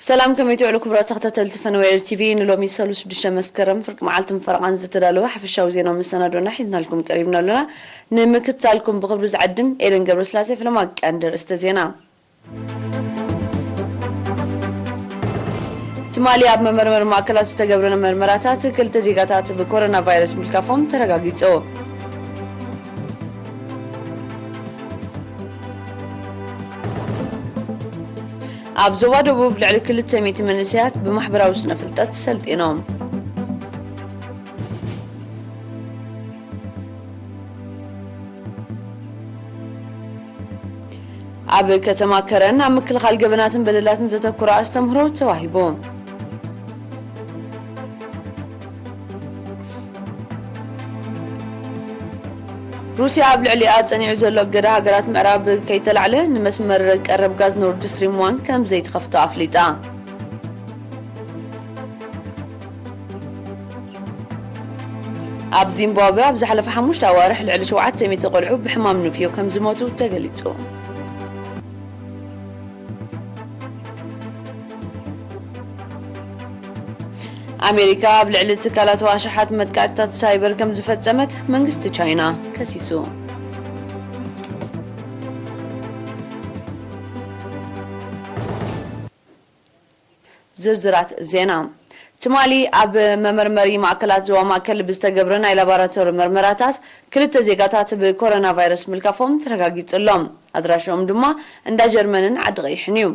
ሰላም፣ ከመይ ትውዕሉ ክቡራት ተኸታተልቲ ፈነወ ኤር ቲቪ? ንሎሚ ሰሉስ ሽዱሽተ መስከረም ፍርቂ መዓልትን ፈረቓን ዝተዳለወ ሓፈሻዊ ዜናዊ መሰናዶና ሒዝናልኩም ቀሪብና ኣለና። ንምክትታልኩም ብኽብሪ ዝዕድም ኤደን ገብረስላሴ። ፍለማ ቀንዲ ርእስተ ዜና። ትማሊ ኣብ መመርመሪ ማእከላት ዝተገብረ መርመራታት ክልተ ዜጋታት ብኮሮና ቫይረስ ምልካፎም ተረጋጊጹ። ኣብ ዞባ ደቡብ ልዕሊ ክልተ ሚእቲ መንእሰያት ብማሕበራዊ ስነ ፍልጠት ሰልጢኖም። ኣብ ከተማ ከረን ኣብ ምክልኻል ገበናትን በደላትን ዘተኩረ ኣስተምህሮ ተዋሂቡ። ሩስያ ኣብ ልዕሊኣ ጸኒዑ ዘሎ እገዳ ሃገራት ምዕራብ ከይተላዕለ ንመስመር ቀረብ ጋዝ ኖርድ ስትሪም ዋን ከም ዘይትኸፍቶ ኣፍሊጣ። ኣብ ዚምባብዌ ኣብ ዝሓለፈ ሓሙሽተ ኣዋርሕ ልዕሊ ሸውዓተ ሚእቲ ቆልዑ ብሕማም ንፍዮ ከም ዝሞቱ ተገሊጹ። ኣሜሪካ ኣብ ልዕሊ ትካላት ዋሻሓት መጥቃዕትታት ሳይበር ከም ዝፈጸመት መንግስቲ ቻይና ከሲሱ። ዝርዝራት ዜና። ትማሊ ኣብ መመርመሪ ማእከላት ዞባ ማእከል ብዝተገብረ ናይ ላቦራቶሪ መርመራታት ክልተ ዜጋታት ብኮሮና ቫይረስ ምልካፎም ተረጋጊጹ ኣሎ። ኣድራሽኦም ድማ እንዳ ጀርመንን ዓዲ ቀይሕን እዩ።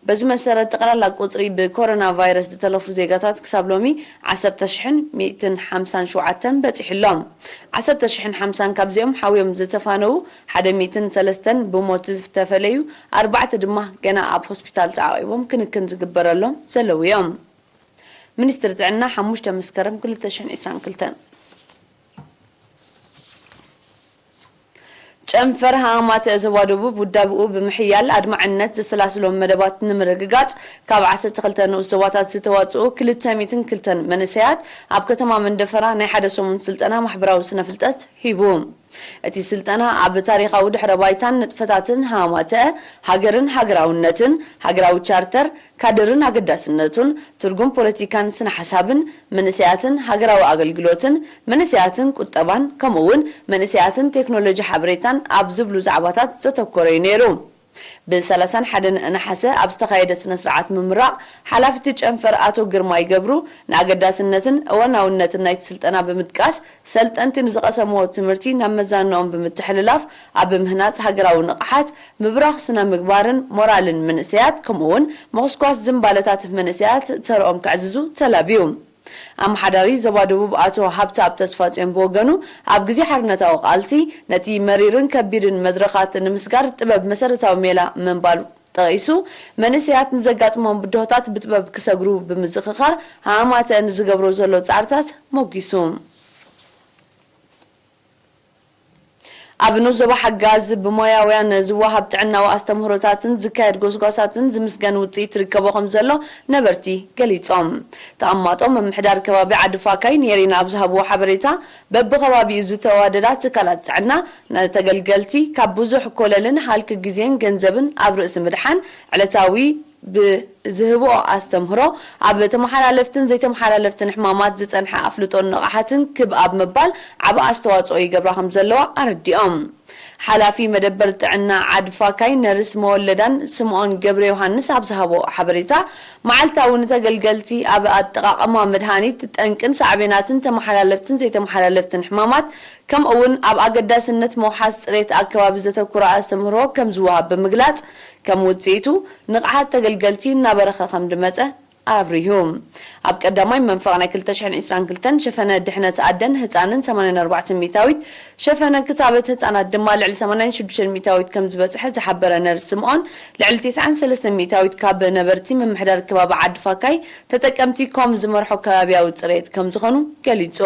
በዚ መሰረት፣ ጠቕላላ ቁጽሪ ብኮሮና ቫይረስ ዝተለፉ ዜጋታት ክሳብ ሎሚ ዓሰርተ ሽሕን ሚእትን ሓምሳን ሸውዓተን በጺሑ ኣሎ። ዓሰርተ ሽሕን ሓምሳን ካብዚኦም ሓውዮም ዝተፋነዉ፣ ሓደ ሚእትን ሰለስተን ብሞት ዝተፈለዩ፣ ኣርባዕተ ድማ ገና ኣብ ሆስፒታል ተዓቒቦም ክንክን ዝግበረሎም ዘለዉ እዮም። ሚኒስትሪ ጥዕና፣ ሓሙሽተ መስከረም ክልተ ሽሕን ዕስራን ክልተን። ጨንፈር ሃማማተ ዞባ ደቡብ ውዳብኡ ብምሕያል ኣድማዕነት ዘሰላስሎም መደባት ንምርግጋጽ፣ ካብ ዓሰርተ ክልተ ንኡስ ዞባታት ዝተዋጽኡ ክልተ ሚእትን ክልተን መንእሰያት ኣብ ከተማ መንደፈራ ናይ ሓደ ሰሙን ስልጠና ማሕበራዊ ስነ ፍልጠት ሂቡ። እቲ ስልጠና ኣብ ታሪኻዊ ድሕረ ባይታን ንጥፈታትን ሃማማተ ሃገርን ሃገራውነትን፣ ሃገራዊ ቻርተር፣ ካድርን ኣገዳስነቱን፣ ትርጉም ፖለቲካን ስነ ሓሳብን፣ መንእሰያትን ሃገራዊ ኣገልግሎትን፣ መንእሰያትን ቁጠባን፣ ከምኡ እውን መንእሰያትን ቴክኖሎጂ ሓበሬታን ኣብ ዝብሉ ዛዕባታት ዘተኮረ እዩ ነይሩ። ብ ሰላሳን ሓደን ነሓሰ ኣብ ዝተኻየደ ስነ ስርዓት ምምራቕ፣ ሓላፊ እቲ ጨንፈር ኣቶ ግርማይ ገብሩ፣ ንኣገዳስነትን እዋናውነትን ናይቲ ስልጠና ብምጥቃስ፣ ሰልጠንቲ ንዝቐሰምዎ ትምህርቲ ናብ መዛንኦም ብምትሕልላፍ፣ ኣብ ምህናጽ ሃገራዊ ንቕሓት፣ ምብራኽ ስነ ምግባርን ሞራልን መንእሰያት፣ ከምኡ እውን ምኹስኳስ ዝንባለታት መንእሰያት ተርኦም ከዕዝዙ ተላብዩ። ኣመሓዳሪ ዞባ ደቡብ ኣቶ ሃብተኣብ ተስፋጽዮን ብወገኑ፣ ኣብ ግዜ ሓርነታዊ ቃልሲ ነቲ መሪርን ከቢድን መድረኻት ንምስጋር ጥበብ መሰረታዊ ሜላ ምንባሩ ጠቒሱ፣ መንእሰያት ንዘጋጥሞም ብድሆታት ብጥበብ ክሰግሩ ብምዝኽኻር፣ ሃማተ ንዝገብሮ ዘሎ ጻዕርታት ሞጊሱ። ኣብ ንኡስ ዞባ ሓጋዝ ብሞያውያን ዝወሃብ ጥዕናዊ ኣስተምህሮታትን ዝካየድ ጎስጓሳትን ዝምስገን ውጽኢት ይርከቦ ከም ዘሎ ነበርቲ ገሊጾም። ተቐማጦ ምምሕዳር ከባቢ ዓዲ ፋካይ ኔሪና ኣብ ዝሃብዎ ሓበሬታ፣ በብኸባቢኡ ዝተዋደዳ ትካላት ጥዕና ንተገልገልቲ ካብ ብዙሕ ኮለልን ሃልኪ ግዜን ገንዘብን ኣብ ርእሲ ምድሓን፣ ዕለታዊ ብዝህብኦ ኣስተምህሮ፣ ኣብ ተመሓላለፍትን ዘይተመሓላለፍትን ሕማማት ዝጸንሐ ኣፍልጦን ንቕሓትን ክብ ኣብ ምባል ዓቢ ኣስተዋጽኦ ይገብራ ከም ዘለዋ ኣረዲኦም። ሓላፊ መደበር ጥዕና ዓዲ ፋካይ ነርስ መወለዳን ስምኦን ገብረ ዮሃንስ ኣብ ዝሃቦ ሓበሬታ፣ መዓልታዊ ንተገልገልቲ ኣብ ኣጠቓቕማ መድሃኒት፣ ጠንቅን ሳዕቤናትን ተመሓላለፍትን ዘይተመሓላለፍትን ሕማማት፣ ከምኡ እውን ኣብ ኣገዳስነት ምውሓስ ጽሬት ኣከባቢ ዘተኩረ ኣስተምህሮ ከም ዝወሃብ ብምግላጽ፣ ከም ውጽኢቱ ንቕሓት ተገልገልቲ እናበረኸ ከም ዝመጸ ኣብሪሁ። ኣብ ቀዳማይ መንፈቕ ናይ ክልተ ሽሕን ዕስራን ክልተን ሸፈነ ድሕነት ኣደን ህጻንን ሰማንያን ኣርባዕተን ሚእታዊት፣ ሸፈነ ክታበት ህጻናት ድማ ልዕሊ ሰማንያን ሽዱሽተን ሚእታዊት ከም ዝበጽሐ ዝሓበረ ነርስ ስምኦን፣ ልዕሊ ተስዓን ሰለስተን ሚእታዊት ካብ ነበርቲ ምምሕዳር ከባቢ ዓዲ ፋካይ ተጠቀምቲ ኮም ዝመርሖ ከባቢያዊ ጽሬት ከም ዝኾኑ ገሊጹ።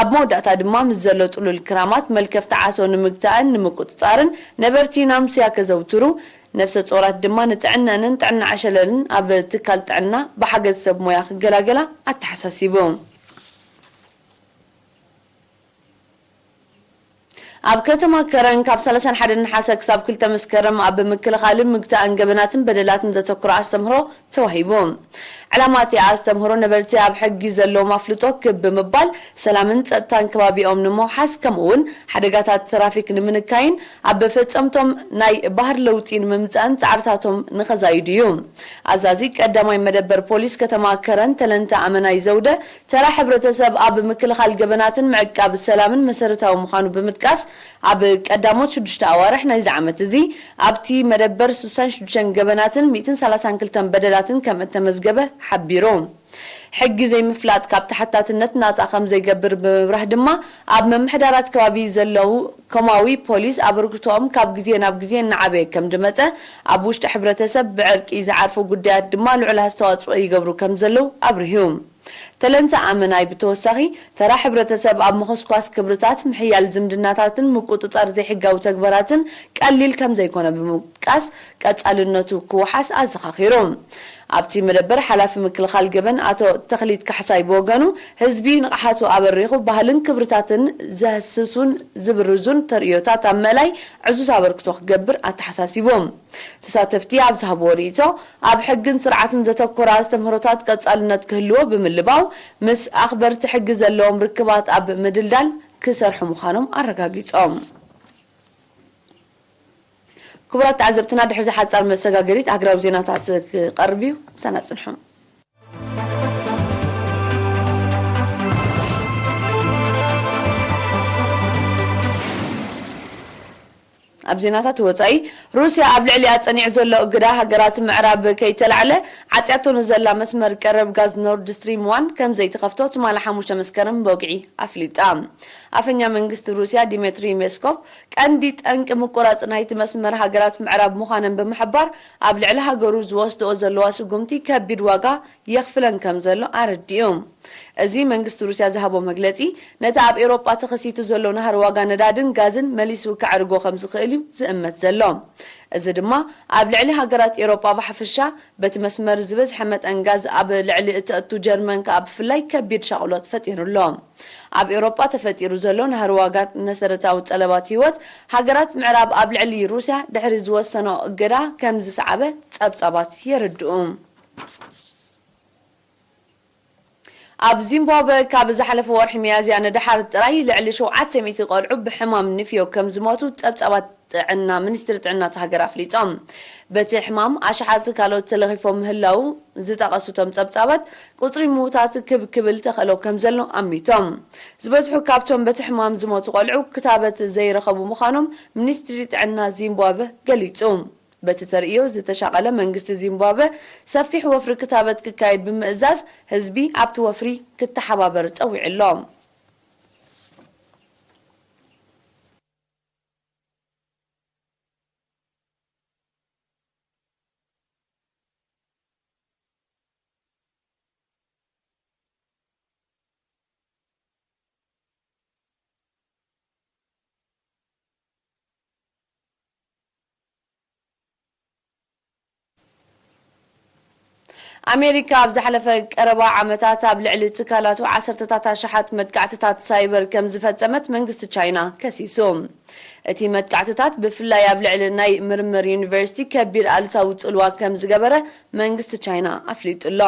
ኣብ መወዳእታ ድማ፣ ምስ ዘሎ ጥሉል ክራማት፣ መልከፍቲ ዓሶ ንምግታእን ንምቁጽጻርን ነበርቲ ናምስያ ከዘውትሩ፣ ነብሰ ጾራት ድማ ንጥዕነንን ጥዕና ዕሸለልን ኣብ ትካል ጥዕና ብሓገዝ ሰብ ሞያ ክገላገላ ኣተሓሳሲቡ። ኣብ ከተማ ከረን ካብ ሰላሳን ሓደን ነሓሰ ክሳብ ክልተ መስከረም ኣብ ምክልኻልን ምግታእን ገበናትን በደላትን ዘተኩረ ኣስተምህሮ ተዋሂቡ። ዕላማ እቲ ኣስተምህሮ ነበርቲ ኣብ ሕጊ ዘለዎም ኣፍልጦ ክብ ብምባል ሰላምን ጸጥታን ከባቢኦም ንምውሓስ፣ ከምኡ እውን ሓደጋታት ትራፊክ ንምንካይን ኣብ ፈጸምቶም ናይ ባህር ለውጢ ንምምጻእን ጻዕርታቶም ንኸዛይዱ እዩ። ኣዛዚ ቀዳማይ መደበር ፖሊስ ከተማ ከረን ተለንተ ኣመናይ ዘውደ፣ ተራ ሕብረተሰብ ኣብ ምክልኻል ገበናትን ምዕቃብ ሰላምን መሰረታዊ ምዃኑ ብምጥቃስ፣ ኣብ ቀዳሞት ሽዱሽተ ኣዋርሕ ናይዚ ዓመት እዚ ኣብቲ መደበር ስሳን ሽዱሽተ ገበናትን ሚእትን ሰላሳን ክልተን በደላትን ከም እተመዝገበ ሓቢሩ። ሕጊ ዘይምፍላጥ ካብ ተሓታትነት ናጻ ከም ዘይገብር ብምብራህ ድማ፣ ኣብ ምምሕዳራት ከባቢ ዘለዉ ኮማዊ ፖሊስ ኣበርክቶኦም ካብ ግዜ ናብ ግዜ እናዓበየ ከም ዝመጸ፣ ኣብ ውሽጢ ሕብረተሰብ ብዕርቂ ዝዓርፉ ጉዳያት ድማ ልዑል ኣስተዋጽኦ ይገብሩ ከም ዘለዉ ኣብሪሁ። ተለንተ ኣመናይ ብተወሳኺ፣ ተራ ሕብረተሰብ ኣብ ምኹስኳስ ክብርታት፣ ምሕያል ዝምድናታትን ምቁጽጻር ዘይሕጋዊ ተግባራትን ቀሊል ከም ዘይኮነ ብምጥቃስ፣ ቀጻልነቱ ክወሓስ ኣዘኻኺሩ። ኣብቲ መደበር ሓላፊ ምክልኻል ገበን ኣቶ ተኽሊት ካሕሳይ ብወገኑ፣ ህዝቢ ንቕሓቱ ኣበሪኹ ባህልን ክብርታትን ዘህስሱን ዝብርዙን ተርእዮታት ኣብ ምእላይ ዕዙዝ ኣበርክቶ ክገብር ኣተሓሳሲቡ። ተሳተፍቲ ኣብ ዝሃብዎ ርእይቶ፣ ኣብ ሕግን ስርዓትን ዘተኮረ ኣስተምህሮታት ቀጻልነት ክህልዎ ብምልባው፣ ምስ ኣኽበርቲ ሕጊ ዘለዎም ርክባት ኣብ ምድልዳል ክሰርሑ ምዃኖም ኣረጋጊጾም። ክቡራት ተዓዘብትና፣ ድሕሪ እዚ ሓጻር መሰጋገሪት ሃገራዊ ዜናታት ክቐርብ እዩ። ምሳና ጽንሑ። ኣብ ዜናታት ወጻኢ፣ ሩስያ ኣብ ልዕሊኣ ጸኒዑ ዘሎ እገዳ ሃገራት ምዕራብ ከይተላዕለ፣ ዓጽያቶ ንዘላ መስመር ቀረብ ጋዝ ኖርድ ስትሪም ዋን ከም ዘይትኸፍቶ ትማሊ ሓሙሽተ መስከረም ብወግዒ ኣፍሊጣ። ኣፈኛ መንግስቲ ሩስያ ዲሜትሪ ሜስኮቭ፣ ቀንዲ ጠንቂ ምቁራጽ ናይቲ መስመር ሃገራት ምዕራብ ምዃነን ብምሕባር፣ ኣብ ልዕሊ ሃገሩ ዝወስድኦ ዘለዋ ስጉምቲ ከቢድ ዋጋ የኽፍለን ከም ዘሎ ኣረዲኡ። እዚ መንግስቲ ሩስያ ዝሃቦ መግለጺ፣ ነቲ ኣብ ኤውሮጳ ተኸሲቱ ዘሎ ናህሪ ዋጋ ነዳድን ጋዝን መሊሱ ከዕርጎ ከም ዝኽእል እዩ ዝእመት ዘሎ። እዚ ድማ ኣብ ልዕሊ ሃገራት ኤውሮጳ ብሓፈሻ፣ በቲ መስመር ዝበዝሐ መጠን ጋዝ ኣብ ልዕሊ እተእቱ ጀርመን ከኣ ብፍላይ ከቢድ ሻቕሎት ፈጢሩ ኣሎ። ኣብ ኤውሮጳ ተፈጢሩ ዘሎ ናህሪ ዋጋ መሰረታዊ ጠለባት ህይወት ሃገራት ምዕራብ ኣብ ልዕሊ ሩስያ ድሕሪ ዝወሰኖ እገዳ ከም ዝሰዓበ ጸብጻባት የረድኡ። ኣብ ዚምባብወ ካብ ዝሓለፈ ወርሒ ሚያዝያ ንደሓር ጥራይ ልዕሊ ሸውዓተ ሚእቲ ቆልዑ ብሕማም ንፍዮ ከም ዝሞቱ ጸብጻባት ጥዕና፣ ሚኒስትሪ ጥዕና እታ ሃገር ኣፍሊጦም። በቲ ሕማም ኣሽሓት ካልኦት ተለኺፎም ምህላዉ ዝጠቐሱ እቶም ጸብጻባት፣ ቁጽሪ ምዉታት ክብ ክብል ተኽእሎ ከም ዘሎ ኣሚቶም። ዝበዝሑ ካብቶም በቲ ሕማም ዝሞቱ ቆልዑ ክታበት ዘይረኸቡ ምዃኖም ሚኒስትሪ ጥዕና ዚምባብወ ገሊጹ። በቲ ተርእዮ ዝተሻቐለ መንግስቲ ዚምባብወ፣ ሰፊሕ ወፍሪ ክታበት ክካየድ ብምእዛዝ፣ ህዝቢ ኣብቲ ወፍሪ ክተሓባበር ጸዊዑ ኣሎ። ኣሜሪካ ኣብ ዝሓለፈ ቀረባ ዓመታት ኣብ ልዕሊ ትካላቱ ዓሰርተታት ኣሽሓት መጥቃዕትታት ሳይበር ከም ዝፈጸመት መንግስቲ ቻይና ከሲሱ። እቲ መጥቃዕትታት ብፍላይ ኣብ ልዕሊ ናይ ምርምር ዩኒቨርሲቲ ከቢድ ኣሉታዊ ጽልዋ ከም ዝገበረ መንግስቲ ቻይና ኣፍሊጡ ኣሎ።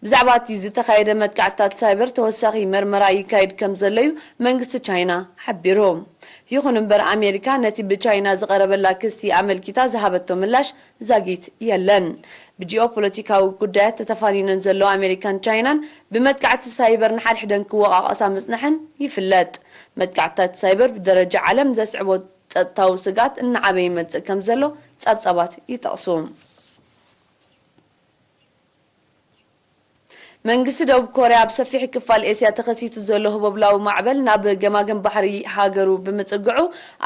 ብዛዕባ እቲ ዝተኻየደ መጥቃዕትታት ሳይበር ተወሳኺ መርመራ ይካየድ ከም ዘሎ እዩ መንግስቲ ቻይና ሓቢሩ። ይኹን እምበር፣ ኣሜሪካ ነቲ ብቻይና ዝቐረበላ ክሲ ኣመልኪታ ዝሃበቶ ምላሽ ዛጊት የለን። ብጂኦፖለቲካዊ ጉዳያት ተተፋኒነን ዘለዋ ኣሜሪካን ቻይናን፣ ብመጥቃዕቲ ሳይበር ንሓድሕደን ክወቓቐሳ ምጽንሐን ይፍለጥ። መጥቃዕትታት ሳይበር ብደረጃ ዓለም ዘስዕቦ ጸጥታዊ ስግኣት እናዓበየ ይመጽእ ከም ዘሎ ጸብጻባት ይጠቕሱ። መንግስቲ ደቡብ ኮርያ፣ ኣብ ሰፊሕ ክፋል ኤስያ ተኸሲቱ ዘሎ ህቦብላዊ ማዕበል ናብ ገማግም ባሕሪ ሃገሩ ብምጽግዑ፣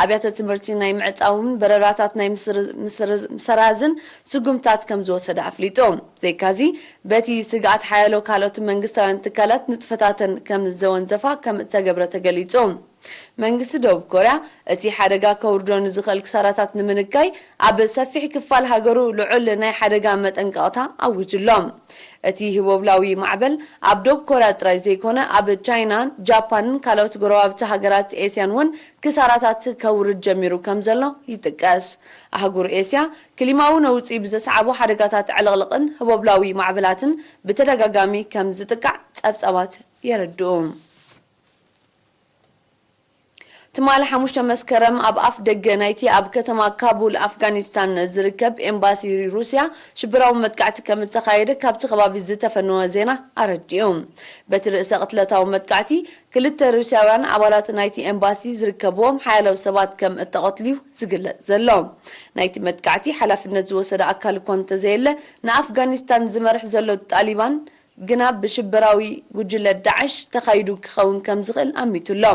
ኣብያተ ትምህርቲ ናይ ምዕጻውን በረራታት ናይ ምስር-፣ ምስር-፣ ምሰራዝን ስጉምታት ከም ዝወሰደ ኣፍሊጡ። ዘይካዚ፣ በቲ ስግኣት ሓያሎ ካልኦት መንግስታውያን ትካላት ንጥፈታተን ከም ዘወንዘፋ ከም እተገብረ ተገሊጹ። መንግስቲ ደቡብ ኮርያ እቲ ሓደጋ ከውርዶ ንዝኽእል ክሳራታት ንምንካይ ኣብ ሰፊሕ ክፋል ሃገሩ ልዑል ናይ ሓደጋ መጠንቀቕታ ኣዊጁ ኣሎ። እቲ ህቦብላዊ ማዕበል ኣብ ደቡብ ኮርያ ጥራይ ዘይኮነ ኣብ ቻይናን ጃፓንን ካልኦት ጎረባብቲ ሃገራት ኤስያን እውን ክሳራታት ከውርድ ጀሚሩ ከም ዘሎ ይጥቀስ። ኣህጉር ኤስያ ክሊማዊ ነውጺ ብዘስዓቦ ሓደጋታት ዕልቕልቕን ህቦብላዊ ማዕበላትን ብተደጋጋሚ ከም ዝጥቃዕ ጸብጻባት የረድኡ። ትማሊ ሓሙሽተ መስከረም ኣብ ኣፍ ደገ ናይቲ ኣብ ከተማ ካቡል ኣፍጋኒስታን ዝርከብ ኤምባሲ ሩስያ ሽበራዊ መጥቃዕቲ ከም እተኻየደ ካብቲ ከባቢ ዝተፈነወ ዜና ኣረዲኡ። በቲ ርእሰ ቅትለታዊ መጥቃዕቲ ክልተ ሩስያውያን ኣባላት ናይቲ ኤምባሲ ዝርከብዎም ሓያለው ሰባት ከም እተቐትሉዩ ዝግለጽ ዘሎ። ናይቲ መጥቃዕቲ ሓላፍነት ዝወሰደ ኣካል እኳ እንተዘየለ ንኣፍጋኒስታን ዝመርሕ ዘሎ ጣሊባን ግና ብሽበራዊ ጉጅለ ዳዕሽ ተኻይዱ ክኸውን ከም ዝኽእል ኣሚቱ ኣሎ።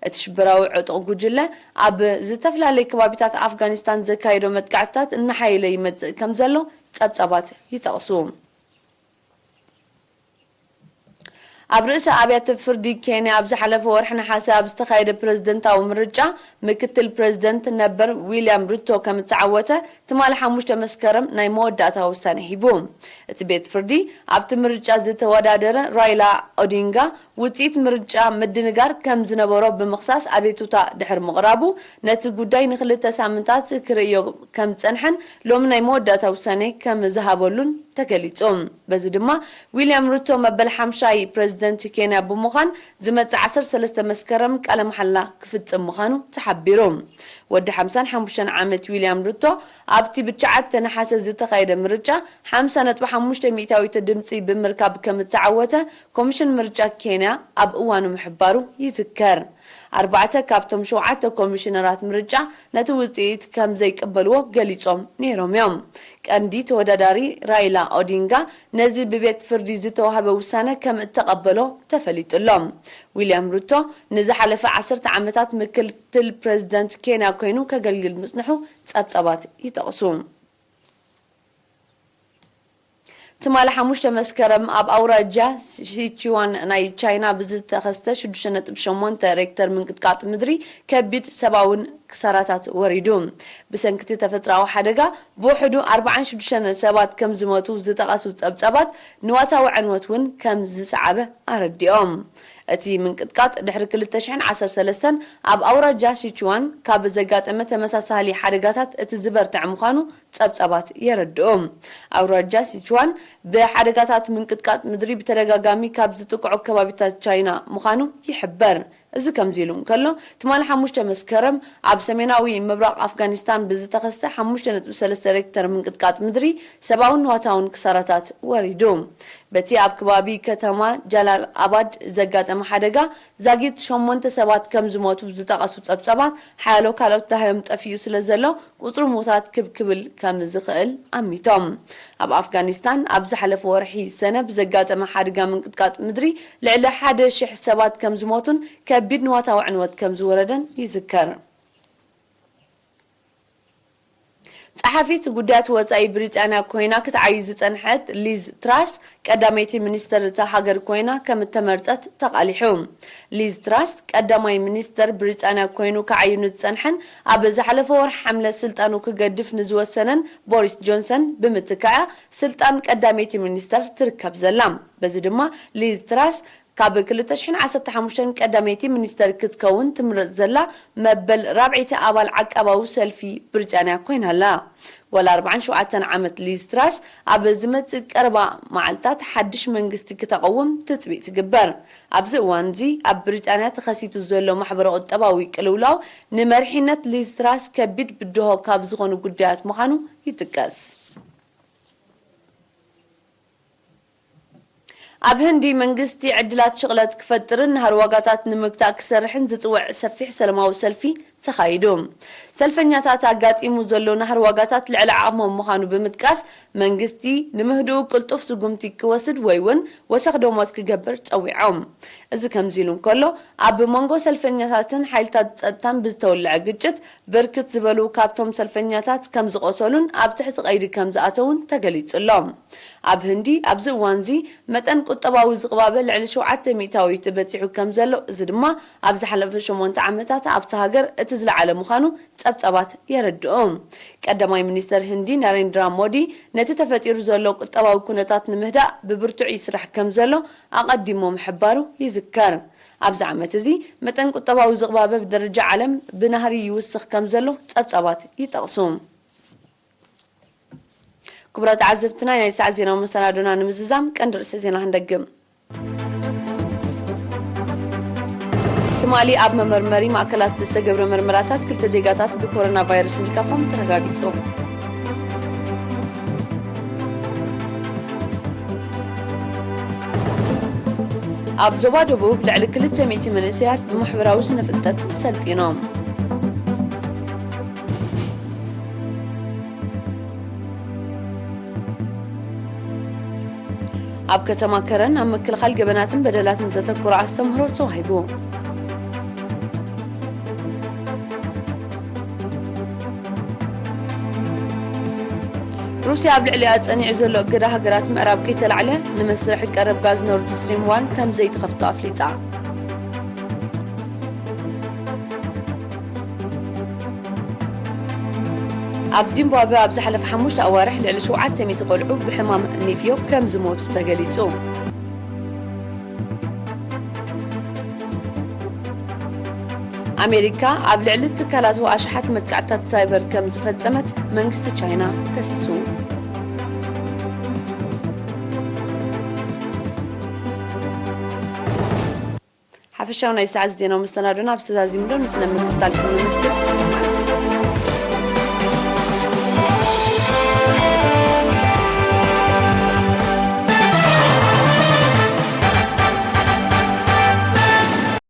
እቲ ሽበራዊ ዕጡቕ ጉጅለ ኣብ ዝተፈላለየ ከባቢታት ኣፍጋኒስታን ዘካየዶ መጥቃዕትታት እናሓየለ ይመጽእ ከም ዘሎ ጸብጻባት ይጠቕሱ። ኣብ ርእሰ ኣብያተ ፍርዲ ኬንያ ኣብ ዝሓለፈ ወርሒ ነሓሰ ኣብ ዝተኻየደ ፕረዚደንታዊ ምርጫ ምክትል ፕረዚደንት ነበር ዊልያም ሩቶ ከም እተዓወተ ትማሊ ሓሙሽተ መስከረም ናይ መወዳእታ ውሳነ ሂቡ። እቲ ቤት ፍርዲ ኣብቲ ምርጫ ዝተወዳደረ ራይላ ኦዲንጋ ውፅኢት ምርጫ ምድንጋር ከም ዝነበሮ ብምኽሳስ ኣቤቱታ ድሕሪ ምቕራቡ ነቲ ጉዳይ ንክልተ ሳምንታት ክርእዮ ከም ዝፀንሐን ሎሚ ናይ መወዳእታ ውሳነ ከም ዝሃበሉን ተገሊጹ። በዚ ድማ ዊልያም ሩቶ መበል ሓምሻይ ፕረዚደንት ኬንያ ብምዃን ዝመጽእ ዓሰርተ ሰለስተ መስከረም ቃለ መሓላ ክፍጽም ምዃኑ ተሓቢሩ። ወዲ ሓምሳን ሓሙሽተን ዓመት ዊልያም ሩቶ ኣብቲ ብትሽዓተ ነሓሰ ዝተኻየደ ምርጫ ሓምሳ ነጥቢ ሓሙሽተ ሚእታዊት ድምጺ ብምርካብ ከም እተዓወተ ኮሚሽን ምርጫ ኬንያ ኣብ እዋኑ ምሕባሩ ይዝከር። ኣርባዕተ ካብቶም ሸውዓተ ኮሚሽነራት ምርጫ ነቲ ውጽኢት ከም ዘይቅበልዎ ገሊጾም ነይሮም እዮም። ቀንዲ ተወዳዳሪ ራይላ ኦዲንጋ ነዚ ብቤት ፍርዲ ዝተዋህበ ውሳነ ከም እተቐበሎ ተፈሊጡ ኣሎ። ዊልያም ሩቶ ንዝሓለፈ ዓሰርተ ዓመታት ምክትል ፕረዚደንት ኬንያ ኮይኑ ከገልግል ምጽንሑ ጸብጻባት ይጠቕሱ። ትማሊ ሓሙሽተ መስከረም ኣብ ኣውራጃ ሲቹዋን ናይ ቻይና ብዝተኸስተ ሽዱሽተ ነጥቢ ሸሞንተ ሬክተር ምንቅጥቃጥ ምድሪ ከቢድ ሰብኣውን ክሳራታት ወሪዱ። ብሰንኪ እቲ ተፈጥሮኣዊ ሓደጋ ብውሕዱ ኣርባዓን ሽዱሽተን ሰባት ከም ዝሞቱ ዝጠቐሱ ጸብጻባት ንዋታዊ ዕንወት እውን ከም ዝሰዓበ ኣረዲኦም። እቲ ምንቅጥቃጥ ድሕሪ ክልተ ሽሕን ዓሰርተ ሰለስተን ኣብ ኣውራጃ ሲቹዋን ካብ ዘጋጠመ ተመሳሳሊ ሓደጋታት እቲ ዝበርትዐ ምዃኑ ጸብጻባት የረድኡ። ኣውራጃ ሲቹዋን ብሓደጋታት ምንቅጥቃጥ ምድሪ ብተደጋጋሚ ካብ ዝጥቅዑ ከባቢታት ቻይና ምዃኑ ይሕበር። እዚ ከምዚ ኢሉ እንከሎ፣ ትማሊ ሓሙሽተ መስከረም ኣብ ሰሜናዊ ምብራቕ ኣፍጋኒስታን ብዝተኸስተ ሓሙሽተ ነጥቢ ሰለስተ ሬክተር ምንቅጥቃጥ ምድሪ ሰብኣውን ንዋታውን ክሳራታት ወሪዱ። በቲ ኣብ ከባቢ ከተማ ጃላል ኣባድ ዘጋጠመ ሓደጋ ዛጊት ሸሞንተ ሰባት ከም ዝሞቱ ዝጠቐሱ ጸብጻባት፣ ሓያሎ ካልኦት ደሃዮም ጠፊኡ ስለ ዘሎ፣ ቁጽሪ ምዉታት ክብ ክብል ከም ዝኽእል ኣሚቶም። ኣብ ኣፍጋኒስታን ኣብ ዝሓለፈ ወርሒ ሰነ ብዘጋጠመ ሓደጋ ምንቅጥቃጥ ምድሪ ልዕሊ ሓደ ሽሕ ሰባት ከም ዝሞቱን ከቢድ ንዋታዊ ዕንወት ከም ዝወረደን ይዝከር። ጸሓፊት ጉዳያት ወጻኢ ብሪጣንያ ኮይና ክትዓዩ ዝጸንሐት ሊዝ ትራስ ቀዳመይቲ ሚኒስተር እታ ሃገር ኮይና ከም እተመርጸት ተቓሊሑ። ሊዝ ትራስ ቀዳማይ ሚኒስተር ብሪጣንያ ኮይኑ ክዓዩ ንዝጸንሐን ኣብ ዝሓለፈ ወርሒ ሓምለ ስልጣኑ ክገድፍ ንዝወሰነን ቦሪስ ጆንሰን ብምትካእያ ስልጣን ቀዳመይቲ ሚኒስተር ትርከብ ዘላ። በዚ ድማ ሊዝ ትራስ ካብ ክልተ ሽሕን ዓሰርተ ሓሙሽተን ቀዳመይቲ ሚኒስተር ክትከውን ትምረጽ ዘላ መበል ራብዐይቲ ኣባል ዓቃባዊ ሰልፊ ብሪጣንያ ኮይና ኣላ። ጓል ኣርባዓን ሸውዓተን ዓመት ሊዝ ትራስ ኣብ ዝመጽእ ቀረባ መዓልታት ሓድሽ መንግስቲ ክተቐውም ትጽቢት ትግበር። ኣብዚ እዋን እዚ ኣብ ብሪጣንያ ተኸሲቱ ዘሎ ማሕበረ ቁጠባዊ ቅልውላው ንመሪሕነት ሊዝ ትራስ ከቢድ ብድሆ ካብ ዝኾኑ ጉዳያት ምዃኑ ይጥቀስ። ኣብ ህንዲ መንግስቲ ዕድላት ሽቕለት ክፈጥርን ናህሪ ዋጋታት ንምግታእ ክሰርሕን ዝጽውዕ ሰፊሕ ሰላማዊ ሰልፊ ተኻይዱ። ሰልፈኛታት ኣጋጢሙ ዘሎ ናህሪ ዋጋታት ልዕሊ ዓቕሞም ምዃኑ ብምጥቃስ፣ መንግስቲ ንምህድኡ ቅልጡፍ ስጉምቲ ክወስድ ወይ እውን ወሰኽ ደሞዝ ክገብር ጸዊዖም። እዚ ከምዚ ኢሉ እንከሎ፣ ኣብ መንጎ ሰልፈኛታትን ሓይልታት ጸጥታን ብዝተወልዐ ግጭት ብርክት ዝበሉ ካብቶም ሰልፈኛታት ከም ዝቖሰሉን ኣብ ትሕቲ ቀይዲ ከም ዝኣተውን ተገሊጹ ኣሎ። ኣብ ህንዲ ኣብዚ እዋንዚ መጠን ቁጠባዊ ዝቕባበ ልዕሊ ሸውዓተ ሚእታዊት በጺሑ ከም ዘሎ፣ እዚ ድማ ኣብ ዝሓለፈ ሸሞንተ ዓመታት ኣብታ ሃገር እቲ ዝለዓለ ምዃኑ ጸብጻባት የረድኡ። ቀዳማይ ሚኒስተር ህንዲ ናሬንድራ ሞዲ ነቲ ተፈጢሩ ዘሎ ቁጠባዊ ኩነታት ንምህዳእ ብብርቱዕ ይስራሕ ከም ዘሎ ኣቐዲሙ ምሕባሩ ይዝከር። ኣብዚ ዓመት እዚ መጠን ቁጠባዊ ዝቕባበ ብደረጃ ዓለም ብናህሪ ይውስኽ ከም ዘሎ ጸብጻባት ይጠቕሱ። ክቡራት ተዓዘብትና፣ ናይ ሰዓት ዜናዊ መሰናዶና ንምዝዛም ቀንዲ ርእሰ ዜና ክንደግም። ትማሊ ኣብ መመርመሪ ማእከላት ብዝተገብረ መርመራታት ክልተ ዜጋታት ብኮሮና ቫይረስ ምልካፎም ተረጋጊጹ። ኣብ ዞባ ደቡብ ልዕሊ ክልተ ሚእቲ መንእሰያት ብማሕበራዊ ስነ ፍልጠት ሰልጢኖም። ኣብ ከተማ ከረን ኣብ ምክልኻል ገበናትን በደላትን ዘተኮረ ኣስተምህሮ ተዋሂቡ። ሩስያ ኣብ ልዕሊኣ ጸኒዑ ዘሎ እገዳ ሃገራት ምዕራብ ከይተላዕለ ንመስርሒ ቀረብ ጋዝ ኖርድ ስትሪም ዋን ከም ዘይትኸፍቶ ኣፍሊጣ። ኣብ ዚምባብዌ ኣብ ዝሓለፈ ሓሙሽተ ኣዋርሕ ልዕሊ ሸውዓተ ሚእቲ ቆልዑ ብሕማም ኒፍዮ ከም ዝሞቱ ተገሊጹ። ኣሜሪካ ኣብ ልዕሊ ትካላት ኣሽሓት መጥቃዕትታት ሳይበር ከም ዝፈጸመት መንግስቲ ቻይና ከሲሱ። ሓፈሻዊ ናይ ሰዓት ዜናዊ መሰናዶና ኣብ ዝተዛዚሙ ዶ ንስለ ምክትታልኩም ነመስግን።